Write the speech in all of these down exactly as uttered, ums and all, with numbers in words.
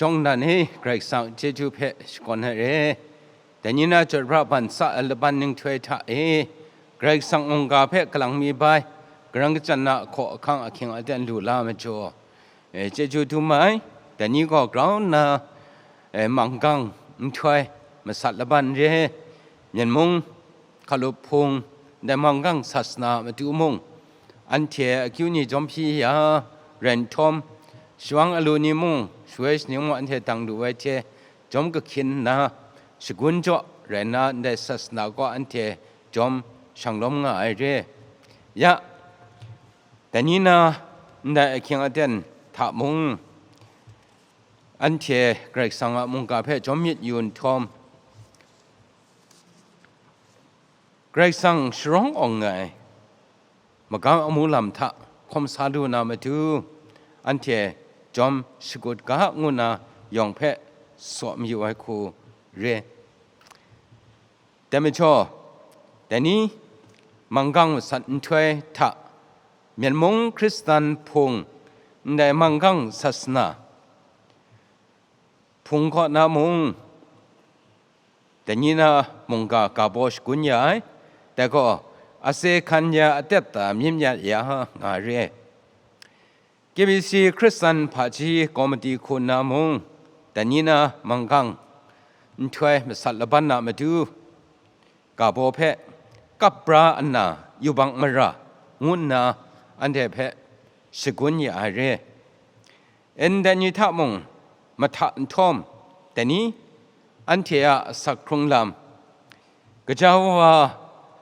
Tawngdan e, Karai Kasang chyeju hpe shakawn ai re. Dai ni na chyawt pra ban sa ai laban nhtoi hta e, Karai Kasang mungga hpe kalang mi bai, karang kachyan na ahkaw ahkang ahkying aten lu la majaw, e, chyeju dum ai. Dai ni gaw grau nna, e, manggang nhtoi masat laban re, Myen mung, Hkalup Hpung, ndai manggang sasana matu mung, anhte akyu ni jawm hpyi ya rai nhtawm, shawang alu ni mung, shawoi shaning mung anhte dang lu ai hte jawm kahkyin nna, shagun jaw rai nna, ndai sasana kaw anhte jawm shanglawm nga ai re. Ya, dai ni na ndai ahkying aten hta mung, anhte Karai Kasang a mungga hpe jawm myit yu nhtawm, Karai Kasang sharawng awng ai magam amu lam hta hkawm sa lu na matu, anhte jawm shagut ga ngu na yawng hpe saw mayu ai hku re. Dai majaw, dai ni manggang masat nhtoi hta, Myen mung Hkristan Hpung, ndai manggang sasana Hpung kaw na mung, dai ni na mungga ga baw shagun ya ai, dai gaw ase hkan ya atet da myit myat ya nga re. K B C Hkristan Hpaji Komiti hku na mung, dai ni na manggang nhtoi masat laban na matu, ga baw hpe kap pra nna yubak mara ngu nna anhte hpe shagun ya ai re. Ndai ni hta mung mahta nhtawm, dai ni anhte a asak hkrung lam, gaja wa,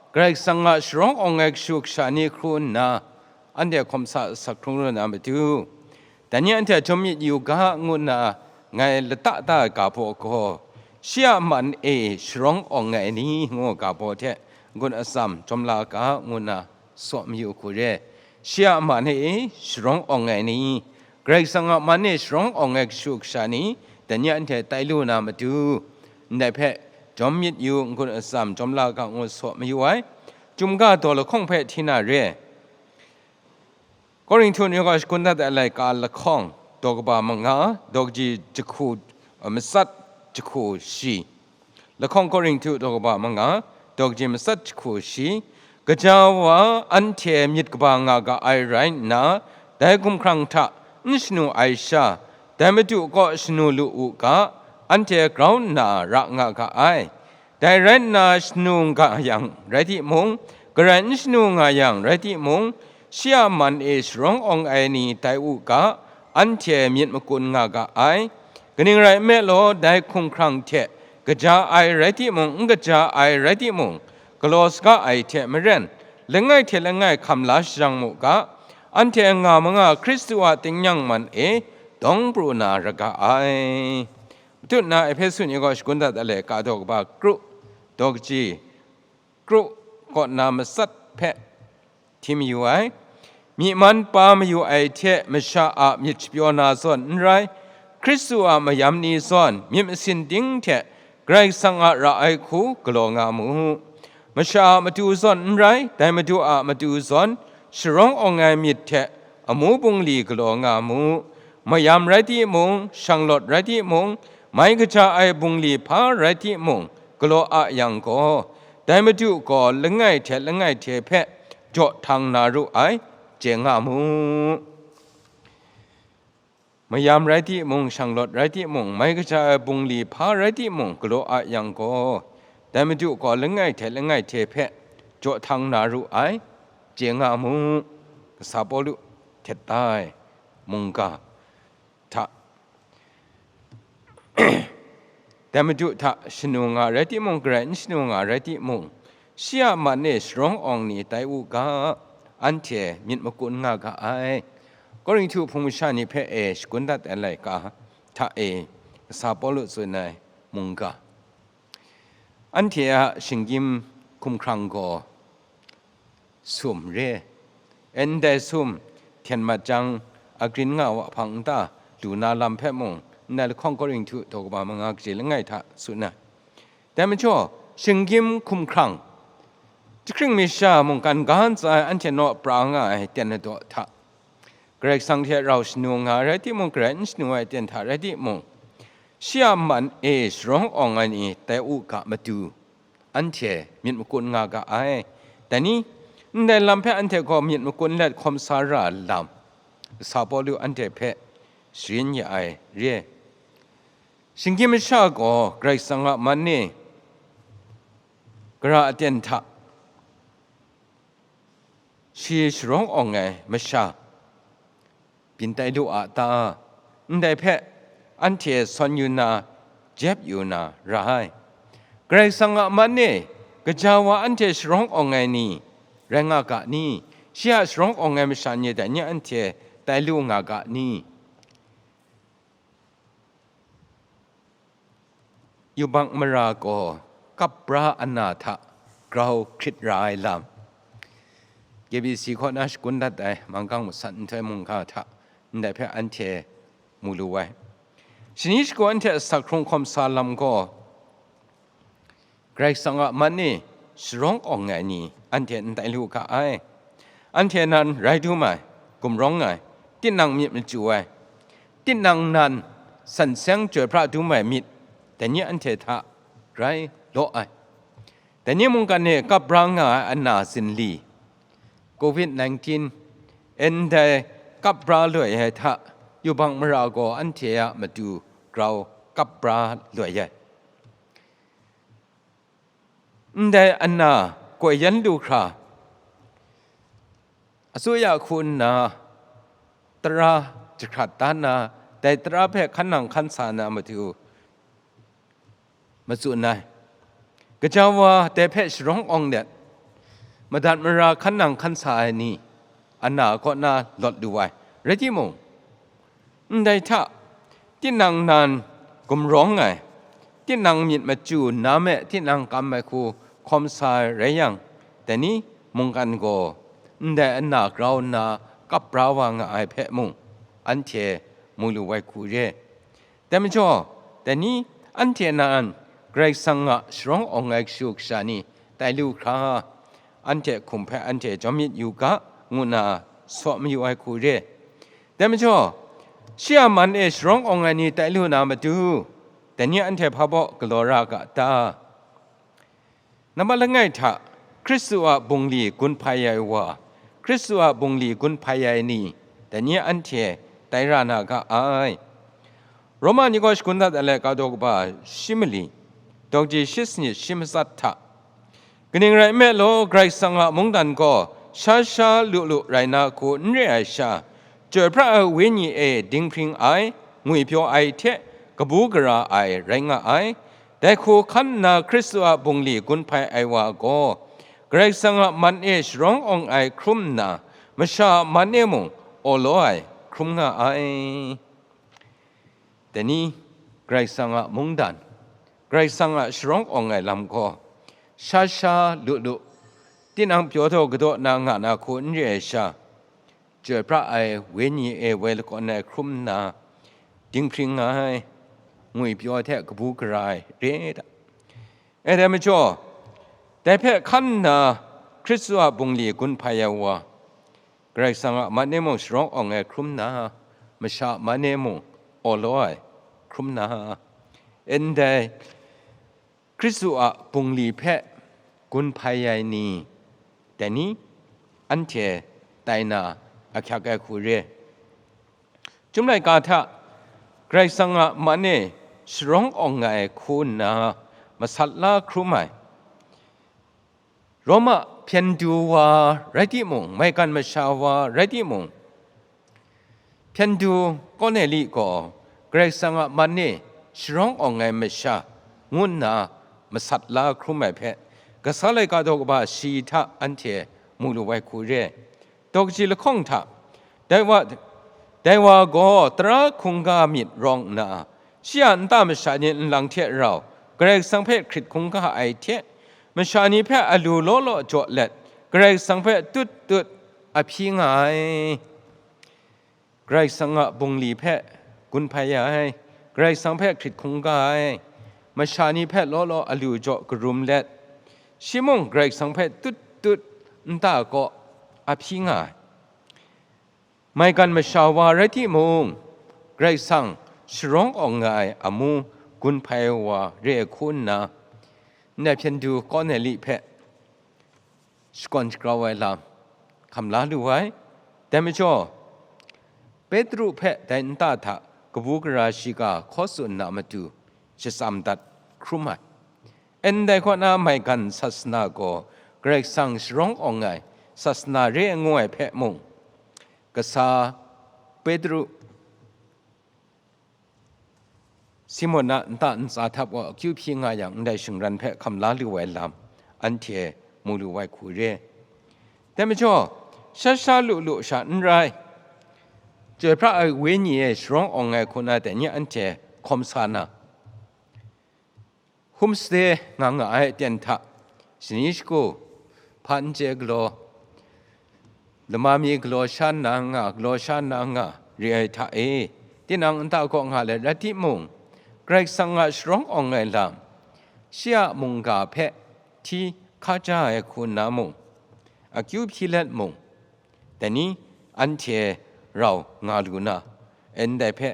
Karai Kasang a sharawng awng ai kashu kasha ni hkru nna, anhte hkawm sa asak hkrung lu na matu, dai ni anhte jawm myit yu ga ngu nna ngai lata da ai ga baw gaw, shi a man e sharawng awng ai ni ngu ga baw hte n-gun atsam jawm la ga ngu nna saw mayu hku re. Shi a man e sharawng awng ai ni, Karai Kasang a man e sharawng awng ai kashu kasha ni, dai ni anhte tai lu na matu, ndai hpe jawm myit yu, n-gun atsam jawm la ga ngu saw mayu ai. Chyum ga daw lahkawng hpe hti na re. Korinhtu ni gaw shakun dat ai laika lahkawng, daw kaba manga, daw kaji jahku, eh, matsat jahku shi. Lahkawng Korinhtu daw kaba manga, daw kaji matsat jahku shi. Gaja wa anhte myit kaba nga ga ai rai nna, dai hkumhkrang hta n shanu ai sha, dai Madu kaw shanu lu u ga, anhte grau nna ra nga ga ai. Dai rai nna shanu nga yang rai timung, garai n shanu nga yang rai timung, shi a man e sharawng awng ai ni tai u ga, anhte myit makun nga ga ai. Kaning rai nme law, dai hkumhkrang hte kaja ai rai timung, n kaja ai rai timung, galaw saga ai hte maren, langai hte langai hkam la shajang mu ga, anhte nga manga Hkristu a tingnyang man e dawng pru na ra ga ai. Matut na Ehpesu ni gaw shakun dat ai laika daw kaba kru, daw kaji kru kaw na matsat hpe hti mayu ai. Myi man pa mayu ai hte masha a myit shapyaw na zawn n rai, Hkristu a mayam ni zawn myit masin ting hte Karai Kasang a ra ai hku galaw nga mu. Masha a matu zawn n rai, dai Madu a matu zawn sharawng awng ai myit hte amu bungli galaw nga mu. Mayam rai timung, shanglawt rai timung, mai kaja ai bungli hpa rai timung, galaw a yang gaw, dai Madu gaw langai hte langai hte hpe jaw htang na ru ai, chye nga mu. Mayam rai timung, shanglawt rai timung, mai kaja ai bungli hpa rai timung, galaw a yang gaw, dai Madu gaw langai hte langai hte hpe jaw htang na ru ai, chye nga mu. Kasa Pawlu htet da ai mungga hta, dai Madu hta shanu nga rai timung, garai n shanu nga rai timung, shi a man e sharawng awng ni tai u ga, anhte myit makun nga ga ai. Korinhtu hpung masha ni hpe e shakun dat ai laika hta e Kasa Pawlu tsun ai mungga. Anhte a shinggyim hkumhkrang gaw sum re. Ndai sum hten mat jang, agrin nga wa hpang nta lu na lam hpe mung, ndai lahkawng Korinhtu daw kaba manga kaji langai hta tsun ai. Dai majaw, shinggyim hkumhkrang, jahkring masha mungkan ga ntsa ai anhte naw pra nga ai ten ladaw hta, Karai Kasang hte rau shanu nga ai rai timung, garai n shanu ai ten hta rai timung, Shi a man e sharawng awng ai ni tai u ga matu, anhte myit makun nga ga ai. Dai ni, ndai lam hpe anhte gaw myit makun let hkawm sa ra lam, Kasa Pawlu anhte hpe sharin ya ai re ai. Shinggyim masha gaw Karai Kasang a man e gara aten hta shi sharawng awng ai masha byin tai lu a ta? Ndai hpe anhte sawn yu na, jep yu na ra ai. Karai Kasang a man e gaja wa anhte sharawng awng ai ni rai nga ga ni? Shi a sharawng awng ai masha ni dai ni anhte tai lu nga ga ni? Yubak mara gaw kap bra ana hta grau hkrit ra ai lam, K B C kaw na shakun dat ai manggang masat nhtoi mungga hta ndai hpe anhte mu lu ai. Shani shagu anhte asak hkrung hkawm sa lam gaw, Karai Kasang a man e sharawng awng ai ni anhte n tai lu ga ai. Anhte nan rai dum ai, gumrawng ai, tinang myit machyu ai, tinang nan san seng chyoi pra dum ai myit, dai ni anhte hta rai law ai. Dai ni mungkan e kap bra nga ai ana zinli, covid nineteen, ndai kap bra loi ai hta yubak mara gaw anhte a matu grau kap bra loi ai. Ndai ana koi yan lu hkra, asuya hku nna tara jahkrat da nna, dai tara hpe hkan nang hkan sa na matu matsun ai. Gaja wa dai hpe sharawng awng let, madat mara hkan nang hkan sa ai ni ana kaw na lawt lu ai. Rai timung, ndai hta, tinang nan gumrawng ai, tinang myit machyu na me tinang kam ai hku hkawm sa ai rai yang, dai ni mungkan gaw ndai ana grau nna kap bra wa nga ai hpe mung, anhte mu lu ai hku re. Dai majaw, dai ni anhte nan Karai Kasang a sharawng awng ai kashu kasha ni tai lu hkra, anhte hkum hpe anhte jawm myit yu ga, ngu nna saw mayu ai hku re. Dai majaw, shi a man e sharawng awng ai ni tai lu na matu, dai ni anhte hpa baw galaw ra ga ta? Nambat langai hta, Hkristu a bungli gun hpai ai wa, Hkristu a bungli gun hpai ai ni, dai ni anhte tai ra na ga ai. Roma ni gaw shakun dat ai laika daw kaba shi mali, dawng ji shi sanit shi matsat hta, kaning rai nme law, Karai Kasang a mungdan gaw sha sha lu lu rai na hku n re ai sha, chyoi pra ai Wenyi e dinghpring ai, ngwipyaw ai hte kabu gara ai rai nga ai. Dai hku hkan nna Hkristu a bungli gun hpai ai wa gaw, Karai Kasang a man e sharawng awng ai hkrum nna, masha a man e mung awlaw ai hkrum nga ai. Dai ni, Karai Kasang a mungdan, Karai Kasang a sharawng awng ai lam gaw, sha sha lu lu, tinang pyaw daw kadaw na nga na hku n re ai sha, chyoi pra ai Wenyi e woi lakawn ai hkrum nna, dinghpring nga ai, ngwipyaw hte kabu gara ai re ai ta? E, dai majaw, dai hpe hkan nna Hkristu a bungli gun hpai ai wa, Karai Kasang a man e mung sharawng awng ai hkrum nna, masha a man e mung awlaw ai hkrum nna, ndai Hkristu a bungli hpe gun hpai ai ni, dai ni anhte tai na ahkyak ai hku re. Chyum laika hta, Karai Kasang a man e sharawng awng ai hku nna masat la hkrum ai, Roma hpyen du wa rai timung, maigan masha wa rai timung, hpyen du Korneli gaw Karai Kasang a man e sharawng awng ai masha ngu nna masat la hkrum ai hpe, Kasa laika daw kaba shi hta anhte mu lu ai hku re. Daw kaji lahkawng hta, dai wa, dai wa gaw tara hkungga myit rawng nna, shi a nta masha ni nlang hte rau Karai Kasang hpe hkrit hkungga ai hte, masha ni hpe alu law law jaw let, Karai Kasang hpe tut tut a hpyi nga ai. Karai Kasang a bungli hpe gun hpai ya ai, Karai Kasang hpe hkrit hkungga ai, masha ni hpe law law alu jaw karum let, shi mung Karai Kasang hpe tut tut nta kaw a hpyi nga ai. Maigan masha wa rai timung, Karai Kasang sharawng awng nga ai amu gun hpai wa re ai hku nna, ndai hpyen du Korneli hpe shakawn shagrau ai lam hkam la lu ai. Dai majaw, Petru hpe dai nta hta kabu gara shiga hkaw tsun na matu shatsam dat hkrum ai. Ndai kaw na maigan sasana gaw Karai Kasang sharawng awng ai sasana re ngu ai hpe mung, kasa Petru, Simon a nta ntsa hta gaw akyu hpyi nga yang, ndai shingran hpe hkam la lu ai lam anhte mu lu ai hku re. Dai majaw, sha sha lu lu sha n rai, Chyoi pra ai Wenyi e sharawng awng ai hku na dai ni anhte hkawm sa na, homestay nga nga ai aten hta, shani shagu, hpa n chye galaw, lama mi galaw sha nna nga, galaw sha nna nga, re ai hta e, tinang nta kaw nga let rai timung, Karai Kasang a sharawng awng ai lam, shi a mungga hpe hti hkaja ai hku nna mung, akyu hpyi let mung, dai ni anhte rau nga lu na, ndai hpe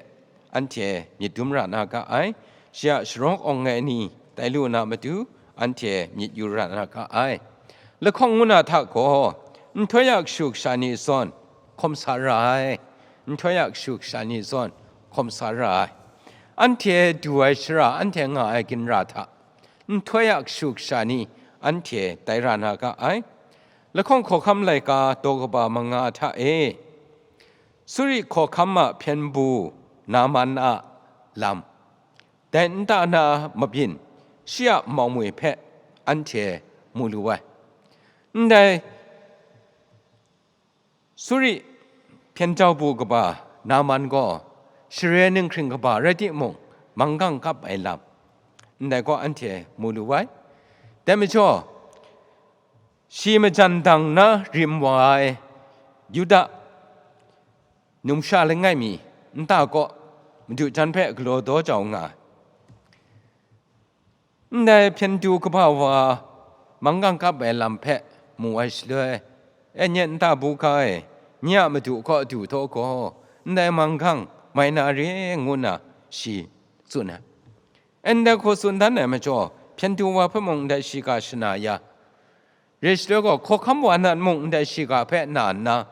anhte myit dum ra na ga ai, shi a sharawng awng ai ni tai lu na matu, anhte myit yu ra na ga ai. Lahkawng ngu na hta gaw, nhtoi a kashu kasha ni zawn hkawm sa ra ai, nhtoi a kashu kasha ni zawn hkawm sa ra ai. Anhte du ai shara, anhte nga ai ginra hta, nhtoi a kashu kasha ni anhte tai ra na ga ai. Lahkawng hkawhkam laika daw kaba manga hta e, Suri hkawhkam a hpyen bu Naman a lam, dai nta na mabyin shi a mawng mwi hpe anhte mu lu ai. Ndai Suri hpyen jau bu kaba Naman gaw share ninghkring kaba rai timung, manggang kap ai lam, ndai gaw anhte mu lu ai. Dai majaw, shi majan dang na rim wa ai Yuda numsha langai mi nta kaw Madu jan hpe galaw daw jau nga ai. Ndai hpyen du kaba wa manggang kap ai lam hpe mu ai shaloi, e nye nta bu ga e, nye a madu kaw du taw gaw, ndai manggang mai na re ngu nna shi tsun ai. Ndai hku tsun dan ai majaw, hpyen du wa hpe mung ndai shiga shana ya, re shaloi gaw, hkawhkam wa nan mung ndai shiga hpe na nna,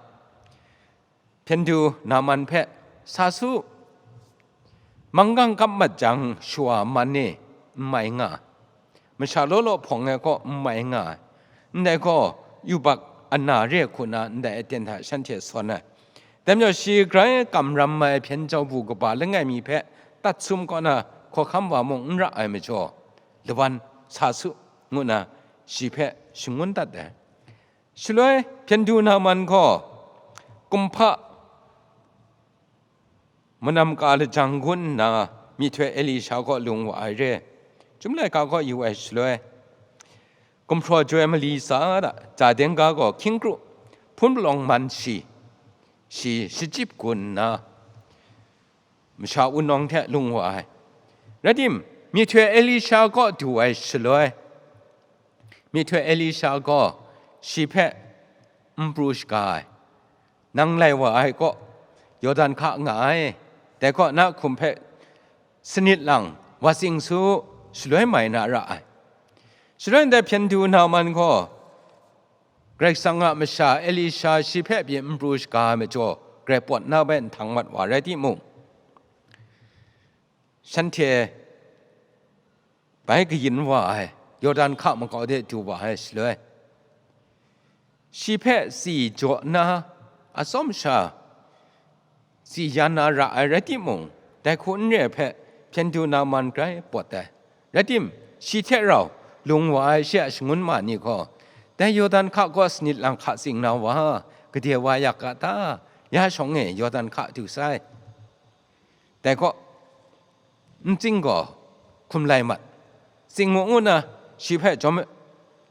hpyen du Naman hpe, "Sa su, manggang kap mat jang, shawa man e, n mai nga ai, masha law law hpawng ai kaw n mai nga ai, ndai gaw yubak ana re hku na ndai aten hta shanhte sawn ai." Dai majaw, shi grai kamram ai hpyen jau bu kaba langai mi hpe tat sum kaw na hkawhkam wa mung n ra ai majaw, lawan sa su, ngu na shi hpe shangun dat ai. Shaloi hpyen du Naman gaw kumhpa manam ka lajang gun nna myihtoi Elisha kaw lung wa ai re. Chyum laika kaw yu ai shaloi, gumhpraw joi mali tsa da, ja dengga gaw hkying kru, hpun palawng man shi, shi shachyip gun nna, masha wunawng hte lung wa ai. Rai tim, myihtoi Elisha kaw du ai shaloi, myihtoi Elisha gaw shi hpe n pru shaga ai. "Nang lai wa ai kaw, Yawdan hka nga ai, dai kaw na hkum hpe sanit lang, wa tsing su, shaloi mai na ra ai." Shaloi ndai hpyen du Naman gaw, Karai Kasang a masha Elisha shi hpe pyi n pru shaga ai majaw, grai pawt na bai nhtang mat wa rai timung, shanhte bai kayin wa ai, Yawdan hka makau de du wa ai shaloi, shi hpe tsi jaw nna, atsawm sha tsi yan na ra ai rai timung, dai hku n re ai hpe hpyen du Naman grai pawt ai. Rai tim, shi hte rau lung wa ai shi a shangun ma ni gaw, "Dai Yawdan hka gaw sanit lang hka tsing na wa, gade wa yak ga ta? Ya shawng e Yawdan hka du sai. Dai kaw, n tsing gaw hkum lai mat, tsing mu," ngu nna shi hpe jawm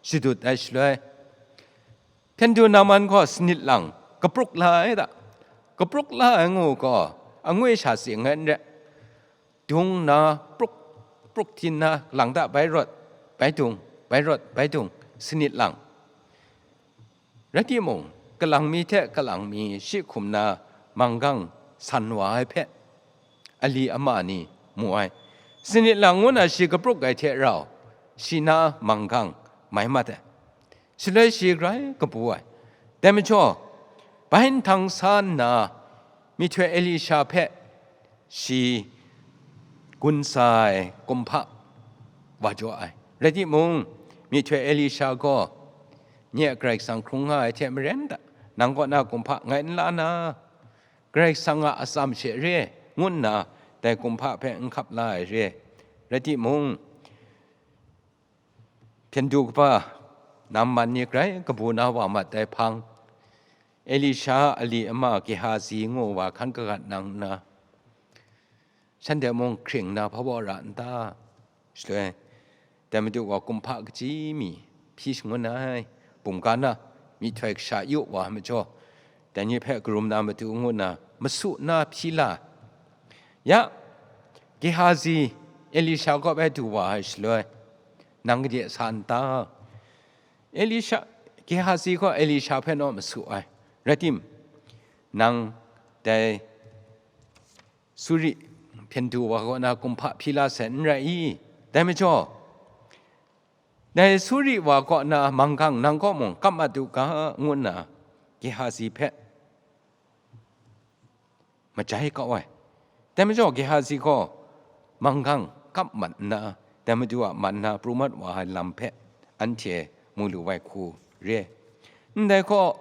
shadut ai shaloi, hpyen du Naman gaw sanit lang kapruk la ai da. Kapruk la ai ngu gaw, angwi sha tsing ai n re, dung nna pruk, pruk htin nna, lang da bai rawt, bai dung, bai rawt, bai dung, sanit lang. Rai timung, kalang mi hte kalang mi shi hkum na manggang san wa ai hpe, ali ama ni mu ai. Sanit lang ngu na shi kapruk ai hte rau, shi na manggang mai mat ai. Shaloi shi grai kabu ai. Dai majaw, bai nhtang sa nna, myihtoi Elisha hpe shi gun sa ai kumhpa wa jaw ai. Rai timung, myihtoi Elisha gaw, "Nye Karai Kasang hkrung nga ai hte maren da, nang kaw na kumhpa ngai n la na, Karai Kasang a atsam she re," ngu nna dai kumhpa hpe n hkap la ai re. Rai timung, hpyen du kaba Naaman ni grai kabu na wa mat ai hpang, Elisha a ali ama Gehazi ngu wa hkan kagat nang nna, shanhte mung hkring na hpa wa ra n ta? Shaloi, dai Madu gaw kumhpa kaji mi hpyi shangun ai, bungga na myihtoi kasha yu wa ai majaw, dai ni hpe karum na matu ngu nna masu na hpyi la. Ya, Gehazi Elisha kaw bai du wa ai shaloi, nang kaji sa n ta? Elisha, Gehazi gaw Elisha hpe naw masu ai. Rai tim, nang dai Suri hpyen du wa kaw na kumhpa hpyi la sai n rai i? Dai majaw, dai Suri wa kaw na manggang nang kaw mung kap mat u ga, ngu nna Gehazi hpe majai kau ai. Dai majaw, Gehazi gaw manggang kap mat nna, dai Madu a man na pru mat wa ai lam hpe anhte mu lu ai hku re. Ndai gaw,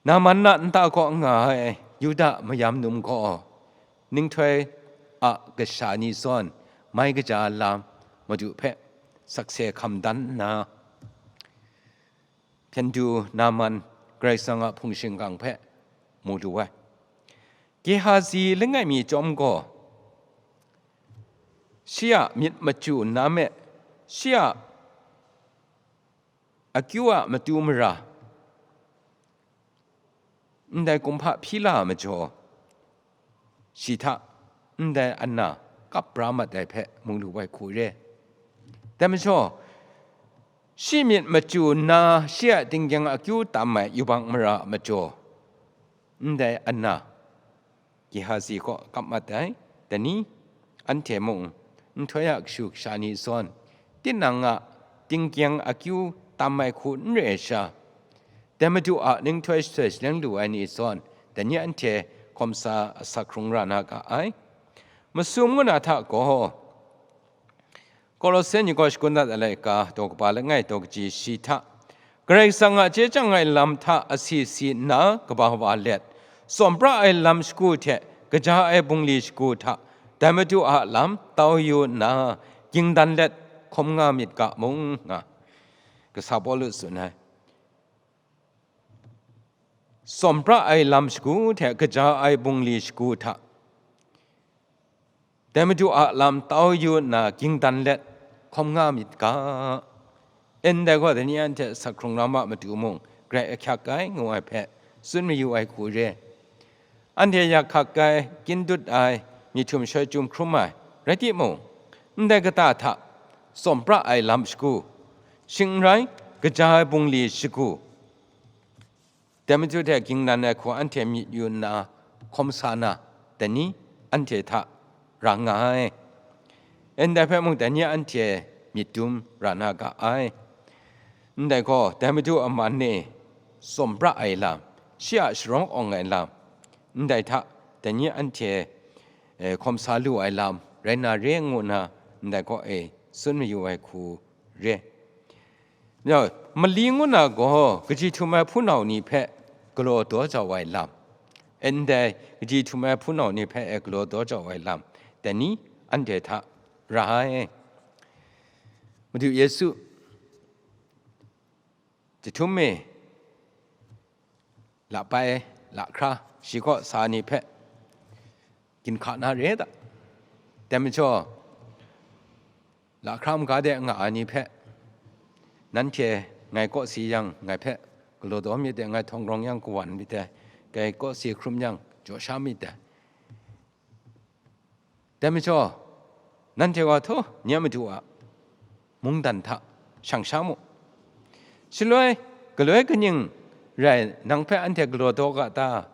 Naaman a nta kaw nga ai Yuda mayam num gaw, ninghtoi a kasha ni zawn mai kaja lam Madu hpe sakse hkam dan nna, hpyen du Naaman Karai Kasang a hpung shingkang hpe mu lu ai. Gehazi langai mi chyawm gaw, shi a myit machyu nna me, shi a akyu a matu mara, ndai kumhpa hpyi la ai majaw, shi hta ndai ana kap bra mat ai hpe mu lu ai hku re. Dai majaw, shi myit machyu nna shi a tinggyeng akyu tam ai yubak mara a majaw, ndai ana Gehazi kaw kap mat ai. Dai ni, anhte mung nhtoi a kashu kasha ni zawn, tinang a tinggyeng akyu tam ai hku n re ai sha, dai Madu a ninghtoi shatoi shaleng lu ai ni zawn, dai ni anhte hkawm sa asak hkrung ra na ga ai. Masum ngu na hta gaw, Kolose ni gaw shakun dat ai laika, daw kaba langai daw kaji shi hta, Karai Kasang a chye chyang ai lam hta asi si nna kaba wa let, tsawm pra ai lam shagu hte kaja ai bungli shagu hta, dai Madu a lam tau yu nna, ging dan let hkawm nga myit ga mung, nga kasa Pawlu tsun ai. Tsawm pra ai lam shagu hte kaja ai bungli shagu hta, dai Madu a lam tau yu nna ging dan let hkawm nga myit ga. Ndai gaw, dai ni anhte asak hkrung ram a matu mung grai ahkyak ai, ngu ai hpe tsun mayu ai hku re. Anhte yak hkak ai, kyin dut ai, myit htum shoi chyum hkrum ai, rai timung, ndai kata hta tsawm pra ai lam shagu, shing n rai, kaja ai bungli shagu, dai Madu hte ging dan ai hku anhte myit yu nna hkawm sa na, dai ni anhte hta ra nga ai. Ndai hpe mung dai ni anhte myit dum ra na ga ai. Ndai gaw, dai Madu a man e tsawm pra ai lam, shi a sharawng awng ai lam, ndai hta dai ni anhte, eh, hkawm sa lu ai lam rai na re ngu nna, ndai kaw e tsun mayu ai hku re. Nau, mali ngu na gaw, kaji htum ai hpunau ni hpe galaw daw jau ai lam, ndai kaji htum ai hpunau ni hpe e galaw daw jau ai lam, dai ni anhte hta ra ai. Madu Yesu jahtum e lapai lahkra shi kaw sa ni hpe ginhka na re da. Dai majaw, lahkra maga de nga ai ni hpe, nanhte ngai kawsi yang ngai hpe galaw daw myit dai, ngai htawng rawng yang kawan myit dai, ngai kawsi hkrum yang jaw sha myit dai. Dai majaw, nanhte gaw, htaw, nye Madu a mungdan hta shang sha mu. Shaloi, galoi kaning rai nang hpe anhte galaw daw ga ta?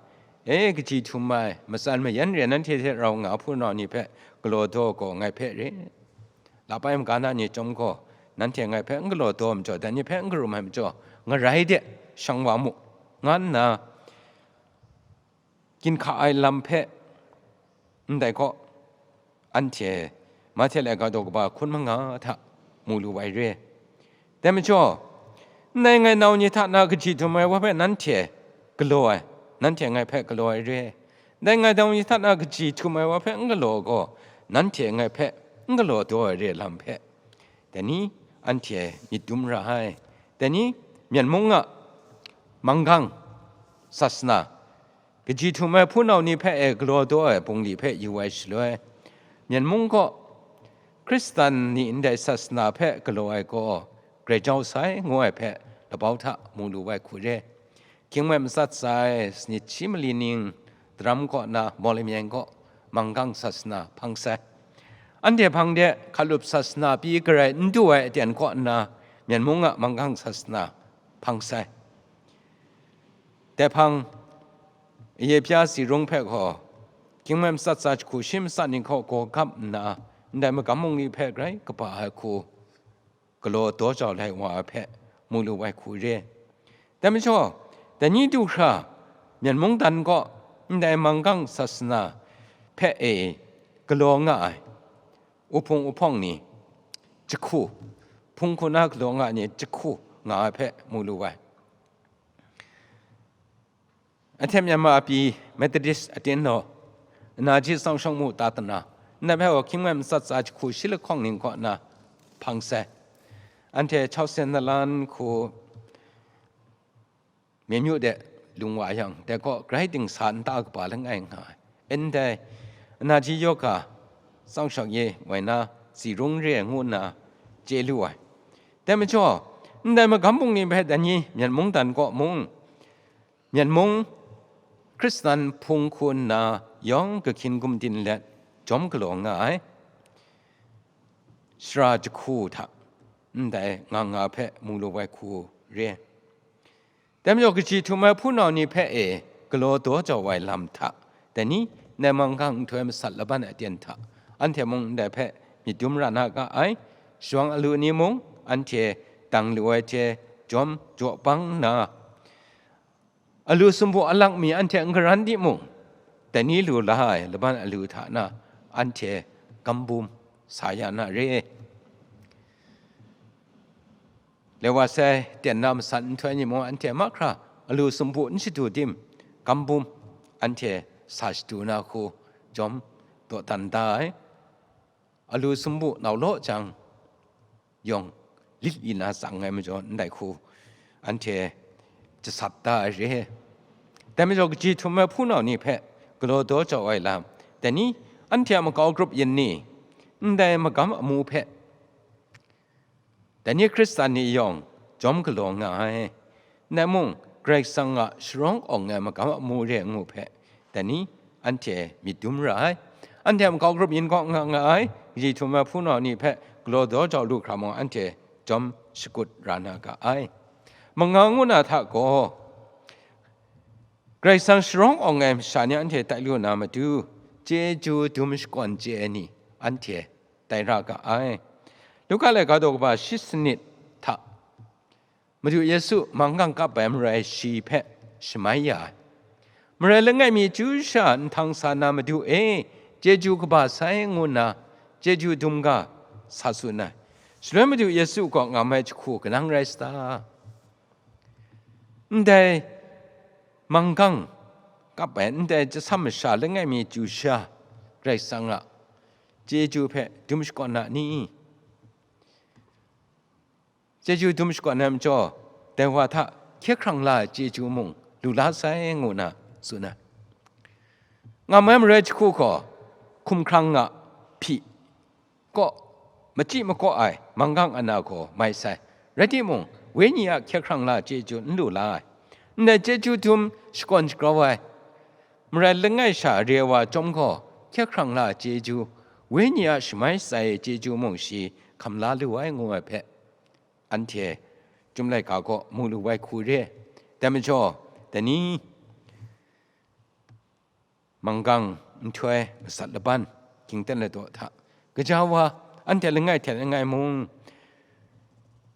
E, kaji htum ai, matsan mayan re, nanhte hte rau nga hpunau ni hpe galaw daw gaw ngai hpe re. Lap ai magana ni chyawm gaw, nanhte ngai hpe n galaw daw majaw, dai ni hpe n karum ai majaw, ngarai de, shang wa mu, nga nna, ginhka ai lam hpe, ndai gaw, anhte Mahte laika daw kaba hkun manga hta mu lu ai re. Dai majaw, ndai ngai nau ni hta na kaji htum ai wa hpe nanhte galaw ai, nanhte ngai hpe galaw ai re. Ndai ngai nau ni hta na kaji htum ai wa hpe n galaw gaw, nanhte ngai hpe n galaw daw ai re lam hpe, dai ni anhte myit dum ra ai. Dai ni Myen mung a manggang sasana, kaji htum ai hpunau ni hpe e galaw daw ai bungli hpe yu ai shaloi, Myen mung kaw Hkristan ni ndai sasana hpe galaw ai gaw, grai jau sai ngu ai hpe labau hta mu lu ai hku re. Hkying mi matsat sai, sanit shi mali ning daram kaw na Mawlamyen kaw manggang sasana hpang sai. Anhte hpang de hkalup sasana pyi garai n du ai aten kaw nna, Myen mung a manggang sasana hpang sai. Dai hpang, Ayebya Tsi Rung hpe gaw, hkying mi matsat sa jahku shi matsat ni hkaw gaw gap nna, ndai magam bungli hpe grai kaba ai hku galaw daw jau lai wa ai hpe mu lu ai hku re. Dai majaw, dai ni du hkra, Myen mung dan kaw ndai manggang sasana hpe e galaw nga ai, uhpung uhpawng ni jahku, hpung hku na galaw nga ai ni jahku nga ai hpe mu lu ai. Ahte Myanmar a pyi Methodist aten law, Anaji Tsang Shawng Mu Tatana, ndai hpe gaw hkying mi matsat sa jahku shi lahkawng ning kaw na hpang sai. Anhte Chau Sen Nalan hku myen myu de lung wa yang, dai kaw grai dingsa nta kaba langai nga ai. Ndai Anaji Yoga Tsang Shawng Ye woi na Tsi Rung re ngu nna chye lu ai. Dai majaw, ndai magam bungli hpe dai ni Myen mung dan kaw mung, Myen mung Hkristan hpung hku nna yawng kahkyin gumdin let jawm galaw nga ai, sara jahku hta ndai nga nga hpe mu lu ai hku re. Dai majaw, kaji htum ai hpunau ni hpe e galaw daw jau ai lam hta, dai ni, ndai manggang nhtoi masat laban aten hta, anhte mung ndai hpe myit dum ra na ga ai. Shawng alu ni mung anhte dang lu ai hte jawm jaw bang nna, alu sumpu alak mi anhte n garan timung, dai ni lu la ai laban alu hta na anhte gam bum sa ya na re. Lewa sai ten na masat nhtoi ni mung anhte mahkra alu sumpu n shadu tim, gam bum anhte sa shadu na hku jawm dawdan da ai. Alu sumpu nau law jang yawng lit li na tsang ai majaw, ndai hku anhte jasat da ai re. Dai majaw, kaji htum ai hpunau ni hpe galaw daw jau ai lam, dai ni, anhte a makau grup yin ni, ndai magam amu hpe, dai ni Hkristan ni yawng jawm galaw nga ai. Ndai mung, Karai Kasang a sharawng awng ai magam amu re ngu hpe, dai ni anhte myit dum ra ai. Anhte a makau grup yin kaw nga nga ai, kaji htum ai hpunau ni hpe galaw daw jau lu hkra mung, anhte jawm shakut ra na ga ai. Manga ngu na hta gaw, Karai Kasang sharawng awng ai masha ni anhte tai lu na matu, chyeju dum shakawn chye ai ni anhte tai ra ga ai. Luka laika daw kaba shi sanit hta, Madu Yesu manggang kap ai marai shi hpe shamai ya ai. Marai langai mi chyu sha nhtang sa na, Madu e, chyeju kaba sai, ngu nna chyeju dum ga sa tsun ai. Shaloi Madu Yesu gaw ngam ai jahku kanang rai sa ta? Ndai manggang kap ai, ndai chyasam masha langai mi chyu sha, Karai Kasang a chyeju hpe dum shakawn na ni? Chyeju dum shakawn ai majaw, dai wa hta hkye hkrang la ai chyeju mung lu la sai, ngu na tsun ai. Ngam ai marai jahku gaw hkumhkrang a hpyi kaw, machyi makaw ai manggang ana gaw mai sai. Rai timung, wenyi a hkye hkrang la chyeju n lu la ai. Ndai chyeju dum shakawn shagrau ai marai langai sha re ai wa chyawm gaw, hkye hkrang la chyeju, wenyi a shamai shatsai ai chyeju mung shi hkam la lu ai, ngu ai hpe, anhte Chyum laika gaw mu lu ai hku re. Dai majaw, dai ni, Manggang nhtoi lasat laban, hkying ten ladaw hta, gaja wa, anhte langai hte langai mung,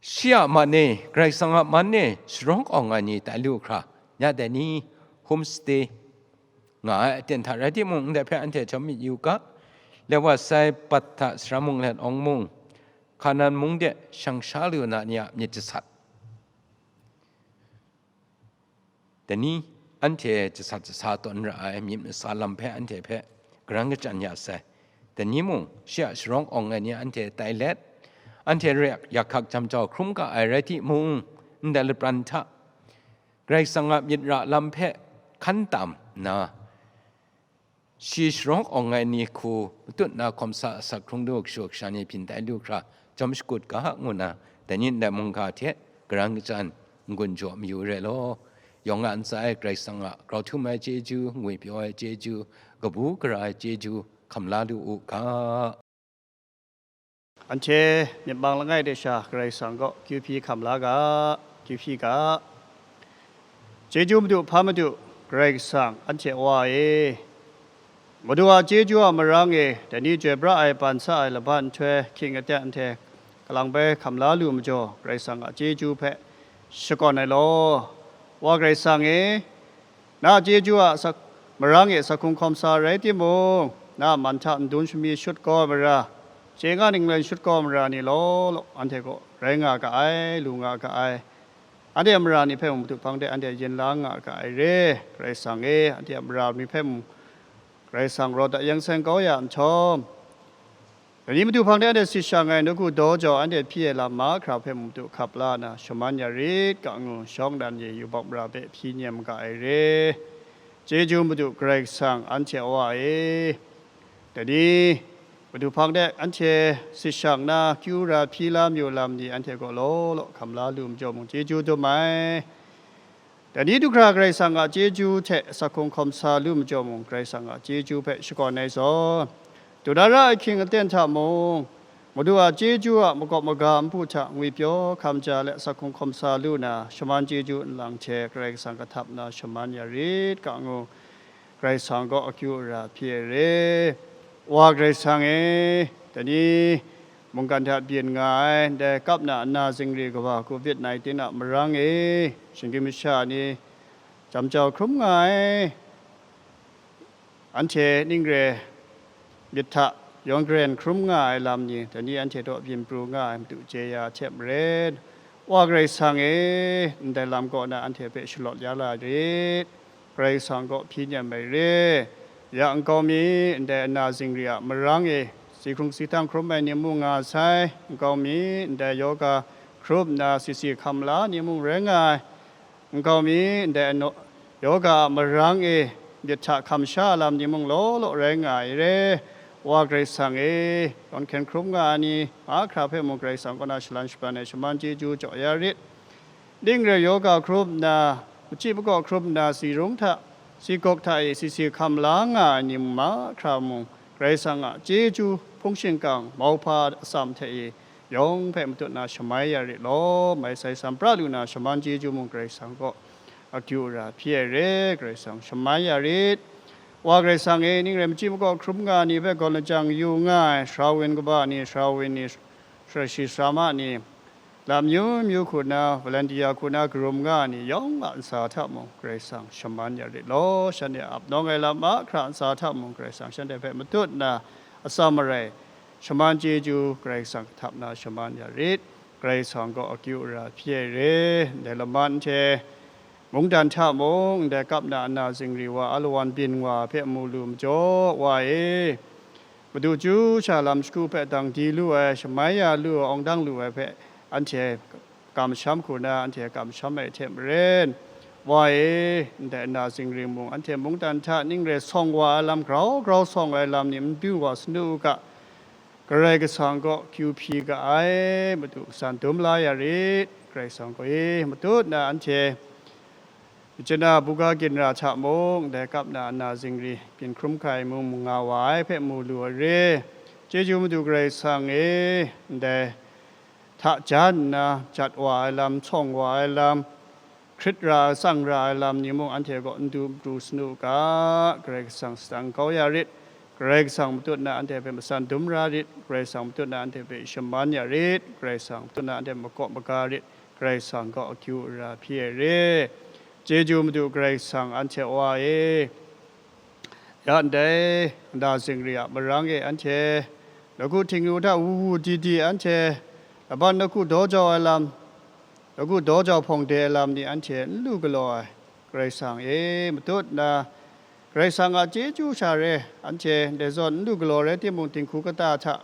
shi a man e, Karai Kasang a man e sharawng awng ai ni tai lu hkra, ya dai ni, homestay nga ai aten hta rai timung, ndai hpe anhte jawm myit yu ga, Lewa sai Pat hta sara mung let awng mung, Hkanan mung de shang sha lu na ni a myit jasat, dai ni, anhte jasat jasa tawn ra ai myit masa lam hpe anhte hpe karan kachyan ya sai. Dai ni mung, shi a sharawng awng ai ni anhte tai let, anhte re yak hkak jam jau hkrum ga ai rai timung, ndai lapran hta Karai Kasang a myit ra lam hpe hkan tam nna, shi sharawng awng ai ni hku matut na hkawm sa asak hkrung du kashu kasha ni byin tai lu hkra jawm shakut ga, ngu na, dai ni ndai mungga hte karan kachyan n-gun jaw mayu re law, yawng a ntsa e Karai Kasang a grau htum ai chyeju, ngwipyaw ai chyeju, kabu gara ai chyeju hkam la lu u ga. Anhte myit mang langai de sha Karai Kasang kaw kyu hpyi hkam la ga, kyu hpyi ga. Chyeju Madu, hpa Madu, Karai Kasang, anhte Wa e, Madu a chyeju a marang e, dai ni chyoi pra ai, ban sa ai laban nhtoi, hkying aten anhte kalang bai hkam la lu majaw, Karai Kasang a chyeju hpe shakawn ai law, Wa Karai Kasang e, na a chyeju a sak-, marang e sak hkrung hkawm sa rai timung, na a man hta ndun shami shut kau ai mara, chye nga ninglen shut kau ai mara ni law law, anhte kaw rai nga ga ai, lu nga ga ai. Anhte a mara ni hpe mung Madu hpang de anhte yin la nga ga ai re, Karai Kasang e, anhte a mara ni hpe mung Karai Kasang rawt a yang seng kau ya nhtawm, dai ni Madu hpang de anhte sit shang ai nawku daw jau anhte hpyi ai lam mahkra hpe mung Madu hkap la na shaman ya rit ga ngu, shawng nnan e yubak mara hpe hpyi nem ga ai re. Chyeju Madu Karai Kasang, anhte a Wa e, dai ni Madu hpang de anhte sit shang na kyu ra hpyi la mayu lam ni anhte kaw law law hkam la lu majaw mung chyeju dum ai. Dai ni du hkra Karai Kasang a chyeju hte sak hkrung hkawm sa lu majaw mung, Karai Kasang a chyeju hpe shakawn ai zawn, du na ra ai hkying aten hta mung, Madu a chyeju a makawp maga npu hta ngwipyaw hkam ja let sak hkrung hkawm sa lu na, shaman chyeju nlang hte Karai Kasang kahtap na shaman ya rit ga ngu, Karai Kasang kaw akyu ara hpyi ai re. Wa Karai Kasang e, dai ni mungkan hta byin nga ai, ndai kap na nna zingri kawa covid nineteen a marang e, shinggyim masha ni jam jau hkrum nga ai, anhte ning re myit hta yawng garen hkrum nga ai lam ni, dai ni anhte taw byin pru nga ai Madu chye ya hte maren, Wa Karai Kasang e, ndai lam kaw na anhte hpe shalawt ya la rit. Karai Kasang kaw hpyi nem ai re. Ya nkau mi, ndai ana zingri a marang e, si hkrung si htang hkrum ai ni mung nga sai, nkau mi, ndai yoga hkrup nna si si hkam la ni mung rai nga ai, nkau mi, ndai ano-, yoga a marang e myit hta hkam sha lam ni mung law law rai nga ai re. Wa Karai Kasang e, yawn hkyen hkrum nga ai ni mahkra hpe mung Karai Kasang kaw na shalan shaban ai shaman chyeju jaw ya rit. Ning re yoga hkrup nna, machyi makaw hkrup nna, si rung hta, si gawk hta e si si hkam la nga ai ni mahkra mung, Karai Kasang a chyeju, hpung shingkang, mauhpa atsam hte e, yawng hpe matut na shamai ya rit law, mai sai sam pra lu na shaman chyeju mung Karai Kasang kaw akyu ara hpyi ai re, Karai Kasang shamai ya rit. Wa Karai Kasang e, ning re machyi makaw hkrum nga ni hpe gaw lajang yu nga ai, Shrawin kaba ni, Shrawin ni, Shrashi Shrama ni, lam myu myu hku na, volunteer hku na karum nga ni yawng a ntsa hta mung, Karai Kasang shaman ya rit law, shanhte a ap nawng ai lam mahkra ntsa hta mung, Karai Kasang shanhte hpe matut na atsam marai, shaman chyeju Karai Kasang kahtap na shaman ya rit. Karai Kasang gaw akyu ara hpyi ai re. Ndai laman hte mungdan hta mung, ndai kap na ana zingri wa alawan byin wa hpe mu lu majaw, Wa e, Madu chyu sha lam shagu hpe dang di lu ai, shamai ya lu ai, awng dang lu ai hpe anhte kamsham hku na, anhte kamsham ai hte maren, Wa e, ndai ana zingri mung, anhte mungdan hta ning re sawng wa ai lam, grau grau sawng ai lam ni n pyu wa sanu u ga, Karai Kasang kaw kyu hpyi ga ai, Madu san dum la ya rit. Karai Kasang gaw e, matut na anhte Myitkyina buga ginra hta mung, ndai kap na ana zingri byin hkrum hkai mung mu nga wa ai hpe mu lu ai re. Chyeju Madu Karai Kasang e, ndai hta jan nna jat wa ai lam, sawng wa ai lam, hkrit ra, tsang ra ai lam ni mung anhte kaw n du n pru sanu u ga, Karai Kasang sadang kau ya rit, Karai Kasang matut na anhte hpe matsan dum ra rit, Karai Kasang matut na anhte hpe shaman ya rit, Karai Kasang matut na anhte makaw maga rit, Karai Kasang kaw akyu ara hpyi ai re. Chyeju madu Karai Kasang anhte Wa e, ya ndai nda zingri a marang e anhte, nawku htingnu hta wu wu di di anhte, laban nawku daw jau ai lam, nawku daw jau hpawng de ai lam ni anhte n lu galaw ai, Karai Kasang e, matut nna, Karai Kasang a chyeju sha re, anhte ndai zawn n lu galaw rai timung, dinghku kata hta,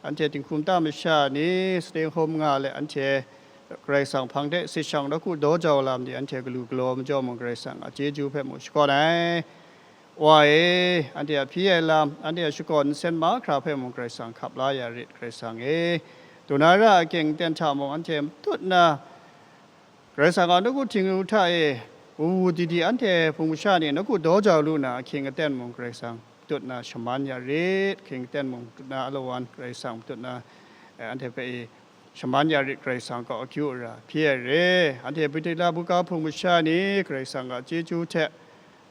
anhte dinghku nta masha ni stay home nga let, anhte Karai Kasang hpang de sit shang nawku daw jau lam ni anhte galu galaw majaw mung, Karai Kasang a chyeju hpe mung shakawn ai. Wa e, anhte a hpyi ai lam, anhte a shakawn nsen mahkra hpe mung Karai Kasang hkap la ya rit, Karai Kasang e. Duna ra a king ten hta mung anhte matut nna, Karai Kasang a nawku htingnu hta e, wu wu di di anhte hpung masha ni nawku daw jau lu na ahkying aten mung Karai Kasang matut na shaman ya rit, ahkying aten mung matut na alawan Karai Kasang matut na, eh, anhte hpe e shaman ya rit, Karai Kasang kaw akyu ara hpyi ai re. Anhte Britila buga hpung masha ni Karai Kasang a chyeju hte,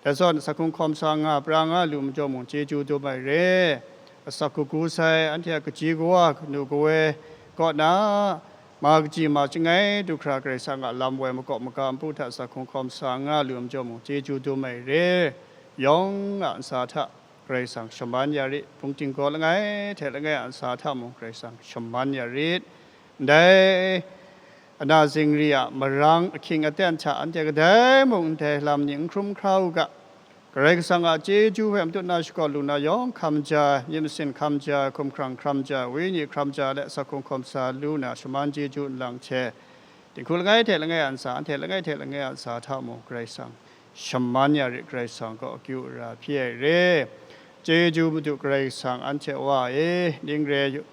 dai zawn, asak hkrung hkawm sa nga, pra nga lu majaw mung, chyeju dum ai re. Asak hku gu sai, anhte a kaji kawa, kanu kawe kaw na, ma kaji ma shangai du hkra, Karai Kasang a lam woi makaw maga npu hta asak hkrung hkawm sa nga lu majaw mung, chyeju dum ai re. Yawng a ntsa hta Karai Kasang shaman ya rit, hpung ting gaw langai hte langai a ntsa hta mung Karai Kasang shaman ya rit. Ndai ana zingri a marang ahkying aten hta anhte kadai mung ndai lam ni n hkrum hkra u ga, Karai Kasang a chyeju hpe matut na shakawn lu na yawng hkam ja, myit masin hkam ja, hkumhkrang hkam ja, wenyi hkram ja, let asak hkrung hkawm sa lu na shaman chyeju nlang hte, dinghku langai hte langai a ntsa, anhte langai hte langai a ntsa hta mung Karai Kasang shaman ya rit, Karai Kasang kaw akyu ara hpyi ai re. Chyeju madu Karai Kasang anhte Wa e, ning re yu,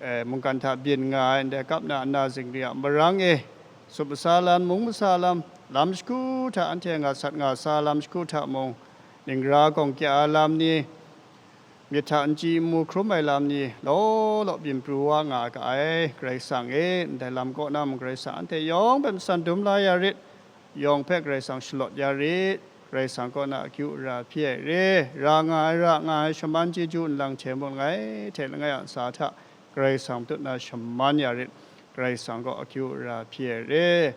eh, mungkan hta byin nga ai ndai kap na ana zingri a marang e, sup masa lam, mung masa lam, lam shagu hta anhte nga sat nga sa lam shagu hta mung, ningra gawng kya ai lam ni, myit hta n chyi n mu hkrum ai lam ni, law law byin pru wa nga ai ga ai, Karai Kasang e, ndai lam kaw na mung Karai Kasang anhte yawng hpe matsan dum la ya rit, yawng hpe Karai Kasang shalawt ya rit, Karai Kasang kaw na akyu ara hpyi ai re, ra nga ai, ra nga ai shaman chyeju nlang hte mung langai hte langai a ntsa hta Karai Kasang matut na shaman ya rit, Karai Kasang kaw akyu ara hpyi ai re.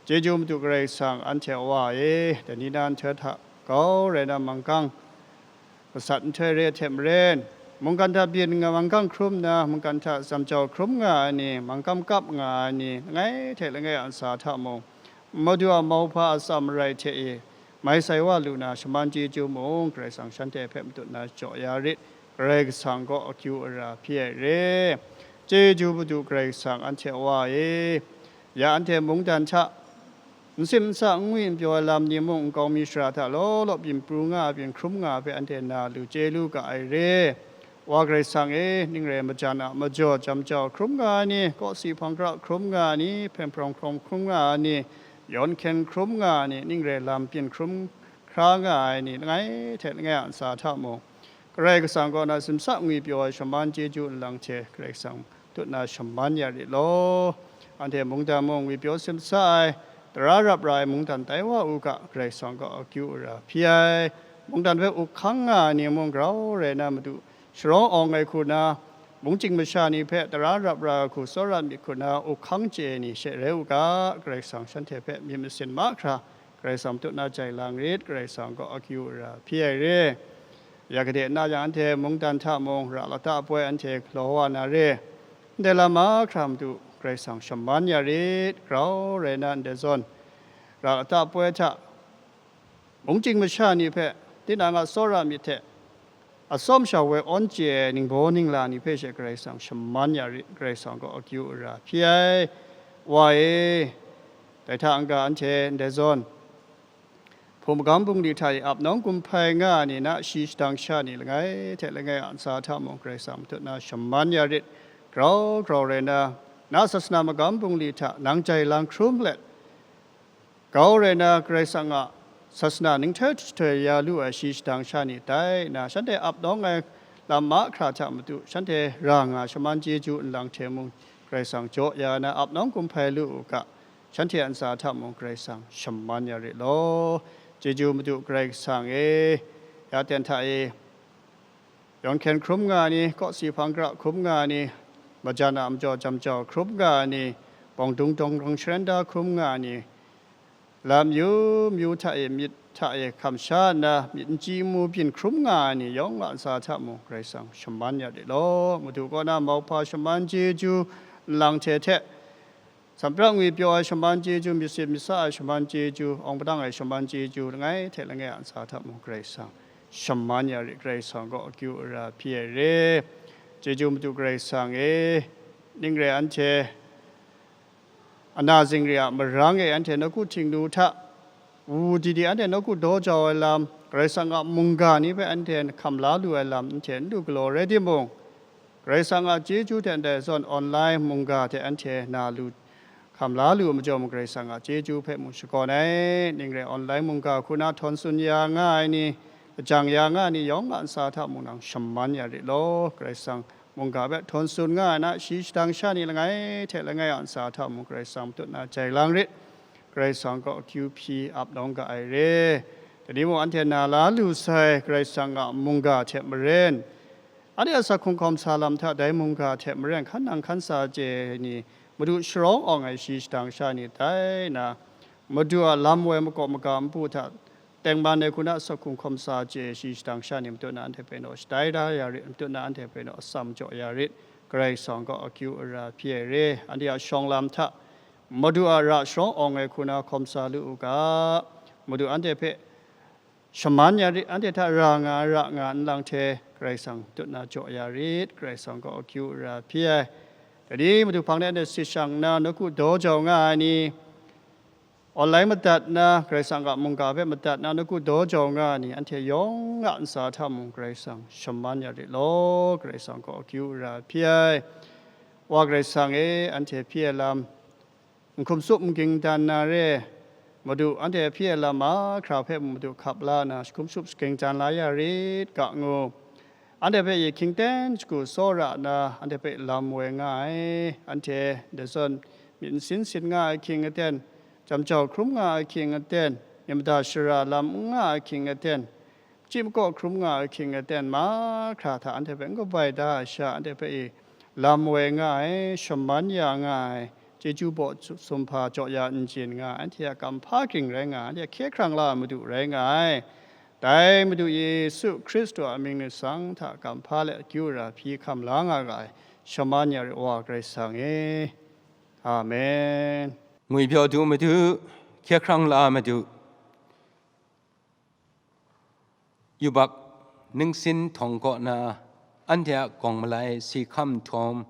Chyeju madu Karai Kasang anhte Wa e, dai ni na nhtoi hta grau rai na manggang masat nhtoi re ai hte maren, mungkan hta byin nga manggang hkrum nna, mungkan hta zamjau hkrum nga ai ni, manggang kap nga ai ni, langai hte langai a ntsa hta mung, Madu a mauhpa a tsa marai hte e, mai sai wa lu na shaman chyeju mung, Karai Kasang shanhte hpe matut na jaw ya rit, Karai Kasang gaw akyu ara hpyi ai re. Chyeju madu Karai Kasang anhte Wa e, ya anhte mungdan hta, n sim n sa, n ngwi n pyaw ai lam ni mung, nkau mi shara hta law law byin pru nga ai, byin hkrum nga ai hpe anhte na lu chye lu ga ai re. Wa Karai Kasang e, ning rai majan a majaw jam jau hkrum nga ai ni, kawsi hpang hkra hkrum nga ai ni, hpyen hprawng hkrawng hkrum nga ai ni, yawn hkyen hkrum nga ai ni, ning rai lam byin hkrum hkra nga ai ni, langai hte langai a ntsa hta mung, Karai Kasang kaw na simsa ngwi pyaw ai shaman chyeju nlang hte Karai Kasang tut na shaman ya rit law. Anhte mungdan mung ngwi pyaw simsa ai, tara rap ra ai mungdan tai wa u ga, Karai Kasang gaw akyu ara hpyi ai. Mungdan hpe up hkang nga ai ni mung grau rai na matu, sharawng awng ai hku na, mungchying masha ni hpe tara rap ra ai hku tsawra myit hku na, up hkang chye ai ni she rai u ga, Karai Kasang shanhte hpe myit masin mahkra, Karai Kasang tut na jai lang rit, Karai Kasang gaw akyu ara hpyi ai re. Ya gade na yang, anhte mungdan hta mung, ra lata poi anhte galaw wa na re. Ndai lam mahkra matu, Karai Kasang shaman ya rit, grau rai na ndai zawn, ra lata poi hta, mungchying masha ni hpe, tinang a tsawra myit hte, atsawm sha woi awn chye ai ningbaw ningla ni hpe she Karai Kasang shaman ya rit, Karai Kasang gaw akyu ara hpyi ai. Wa e, dai hta n-ga anhte ndai zawn, hpung magam bungli hta e ap nawng kum hpai nga ai ni, na shi shadang sha ni langai hte langai a ntsa hta mung Karai Kasang matut na shaman ya rit, grau grau rai na, na sasana magam bungli hta nang jai lang hkrum let, grau rai na Karai Kasang a sasana ninghtoi jahtoi ya lu ai shi shadang sha ni tai nna, shanhte ap nawng ai lam mahkra hta matu, shanhte ra nga shaman chyeju nlang hte mung Karai Kasang jaw ya na ap nawng kum hpai lu u ga, shanhte a ntsa hta mung Karai Kasang shaman ya rit law. Chyeju Madu Karai Kasang e, ya ten hta e, yawn hkyen hkrum nga ai ni, kawsi hpang kara hkrum nga ai ni, majan a majaw jam jau hkrum nga ai ni, bawng dung dawng rang sharan da hkrum nga ai ni, lam yu myu hta e, myit hta e hkam sha nna, myit n chyi n mu byin hkrum nga ai ni yawng a ntsa hta mung Karai Kasang shaman ya rit law. Madu kaw na mauhpa shaman chyeju nlang hte hte, samprang ngwipyaw ai shaman chyeju, myit sit myit sa ai shaman chyeju, awng padang ai shaman chyeju, langai hte langai a ntsa hta mung Karai Kasang shaman ya rit, Karai Kasang kaw akyu ara hpyi ai re. Chyeju Madu Karai Kasang e, ning rai anhte ana zingri a marang e anhte nawku htingnu hta, wu di di anhte nawku daw jau ai lam, Karai Kasang a mungga ni hpe anhte hkam la lu ai lam, anhte n lu galaw rai timung, Karai Kasang a chyeju hte ndai zawn online mungga hte anhte na lu, hkam la lu majaw mung, Karai Kasang a chyeju hpe mung shakawn ai, ning rai online mungga hku na htawn tsun ya nga ai ni, lajang ya nga ai ni yawng a ntsa hta mung nang shaman ya rit law. Karai Kasang mungga hpe htawn tsun nga ai na, shi shadang sha ni langai hte langai a ntsa hta mung Karai Kasang matut na jai lang rit. Karai Kasang kaw akyu hpyi ap nawng ga ai re. Dai ni mung anhte na la lu sai Karai Kasang a mungga hte maren, anhte a sak hkrung hkawm sa lam hta dai mungga hte maren hkan nang hkan sa chye ai ni, Madu sharawng awng ai shi shadang sha ni tai na, Madu a lam woi makawp maga npu hta tengman ai hku na sak hkrung hkawm sa chye ai shi shadang sha ni matut na anhte hpe naw shatai da ya rit, matut na anhte hpe naw atsam jaw ya rit. Karai Kasang kaw akyu ara hpyi ai re. Anhte a shawng lam hta Madu a ra sharawng awng ai hku na hkawm sa lu u ga, Madu anhte hpe shaman ya rit, anhte hta ra nga ai ra nga ai nlang hte Karai Kasang matut na jaw ya rit, Karai Kasang kaw akyu ara hpyi ai. Dai ni Madu hpang de anhte sit shang nna nawku daw jau nga ai ni, online madat na, Karai Kasang a mungga hpe madat na nawku daw jau nga ai ni, anhte yawng a ntsa hta mung Karai Kasang shaman ya rit law. Karai Kasang kaw akyu ara hpyi ai. Wa Karai Kasang e, anhte hpyi ai lam, n hkum tsup n ging dan na re, Madu anhte hpyi ai lam mahkra hpe mung Madu hkap la na, hkum tsup shaging dan la ya rit ga ngu. Anhte hpe i hkying ten shagu tsawra na, anhte hpe lam woi nga ai, anhte dai zawn myit n sin sin nga ai hkying aten, jam jau hkrum nga ai hkying aten, myit mada shara lam n nga ai hkying aten, chyi makaw hkrum nga ai hkying aten mahkra hta anhte hpe n kabai da ai sha, anhte hpe i lam woi nga ai, shaman ya nga ai, chyeju baw sumhpa jaw ya n jin nga ai, anhte a kamhpa ging rai nga ai, anhte a hkye hkrang la ai Madu rai nga ai. Dai Madu Yesu Hkristu a mying ningsang hta kamhpa let akyu ara hpyi hkam la nga ga ai, shaman ya rit, Wa Karai Kasang e. Amen. Ngwipyaw du Madu, hkye hkrang la ai Madu. Yubak ningsin htawng kaw na, anhte a gawng malai si hkam nhtawm,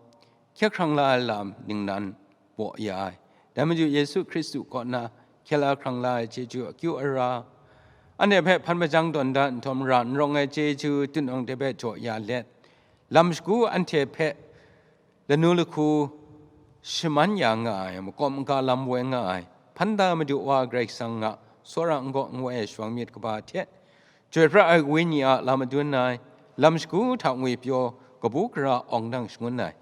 hkye hkrang la ai lam ningnan baw ya ai. Dai Madu Yesu Hkristu kaw na hkye la hkrang la ai chyeju akyu ara, anhte hpe hpan majang tawn da nhtawm ra n rawng ai chyeju tunawng hte hpe jaw ya let, lam shagu anhte hpe lanu lahku shaman ya nga ai, makawp maga lam woi nga ai, hpan da Madu Wa Karai Kasang a tsawra n gaw n woi ai shawng myit kaba hte, Chyoi pra ai Wenyi a lam madun ai, lam shagu hta ngwipyaw kabu gara awng dang shangun ai,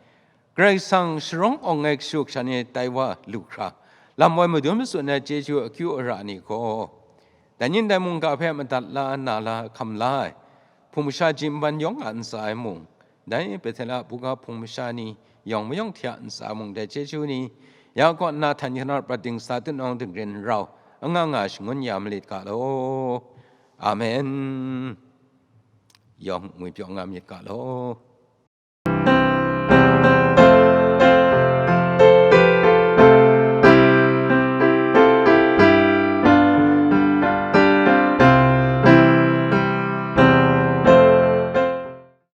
Karai Kasang sharawng awng ai kashu kasha ni tai wa lu hkra, lam woi madun matsun ai chyeju akyu ara ni gaw, dai yin dai mungga hpe madat la na la hkam la ai, hpung masha ji nban yawng a ntsa ai mung, dai Bethela buga hpung masha ni yawng mayawng hte a ntsa mung dai chyeju ni, ya kaw nna htan hkyanar prat dingsa tunawng dingrin rau anga nga shangun ya malit ga law. Amen. Yawng ngwipyaw nga myit ga law.